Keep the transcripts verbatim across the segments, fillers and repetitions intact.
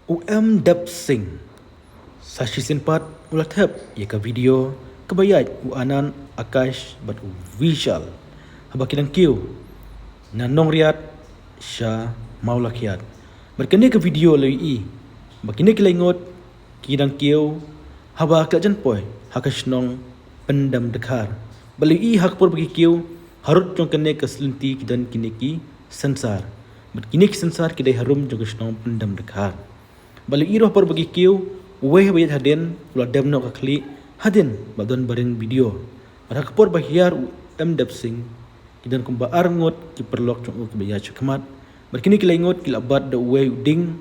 U M Dep Singh. Sa shisien pat u la thep ïa ka video kaba ïaid u Anand, Akash bad u Vishal haba ki dang kiew na Nongriat sha Mawlakhiat. Bad kane ka video la ïohi ba kine ki lai ngut ki dang kiew haba ki la jan poi ha ka shnong Pyndam Dkhar. Bad la ïohi ha ka por ba ki kiew, harud jong kane ka lynti ki don kine ki sensar. Bad kine ki sensar ki dei harum jong ka shnong Pyndam Dkhar. Bad la ïohi ruh ha ka por ba ki kiew, uwei haba ïaid hadien u la dem noh ka khlieh hadien ba don ba ring video. Bad ha ka por ba hiar u M Dep Singh, ki don kumba ar ngut ki paralok jong u kiba ïaid shakhmat. Bad kine ki lai ngut ki la bat da uwei u dieng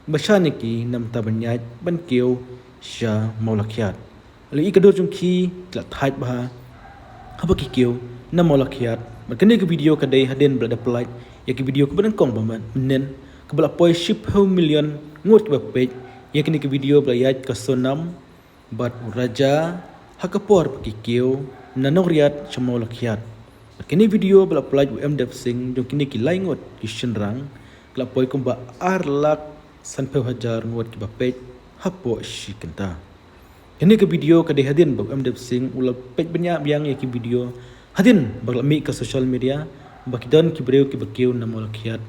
ba shah na ki na bynta ban ïaid ban kiew sha Mawlakhiat. La ïohi ka dur jong ki, ki la thait bha haba ki kiew na Mawlakhiat. Bad kane ka video ka dei hadien ba la da pyllait ïa ka video kaba nyngkong ba mynnin, kaba la poi shiphew million ngut kiba peit ïa kane ka video ba la ïaid ka Sonam bad u Raja ha ka por ba ki kiew na Nongriat sha Mawlakhiat. Bad kane video ba la pyllait u M Dep Singh jong kine ki lai ngut ki shynrang ka la poi kumba ar lak sanphew hajar ngut kiba peit hapoh shi kynta. Kane ka video ka dei hadien ba u M Dep Singh u la peit bniah biang ïa ki video hadien ba la mih ka social media ba ki don ki briew kiba kiew na Mawlakhiat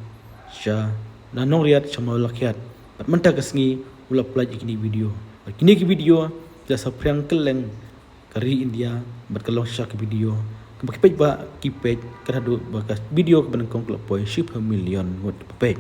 sha, na Nongriat sha Mawlakhiat. Bad mynta ka sngi u la pyllait ïa kine ki video. Bad kine ki video ki la saphriang kylleng ka ri India bad ka long shisha ka video kaba ki peit ba ki peit, ka haduh ba ka video kaba nyngkong ka la poi shiphew million ngut ba peit.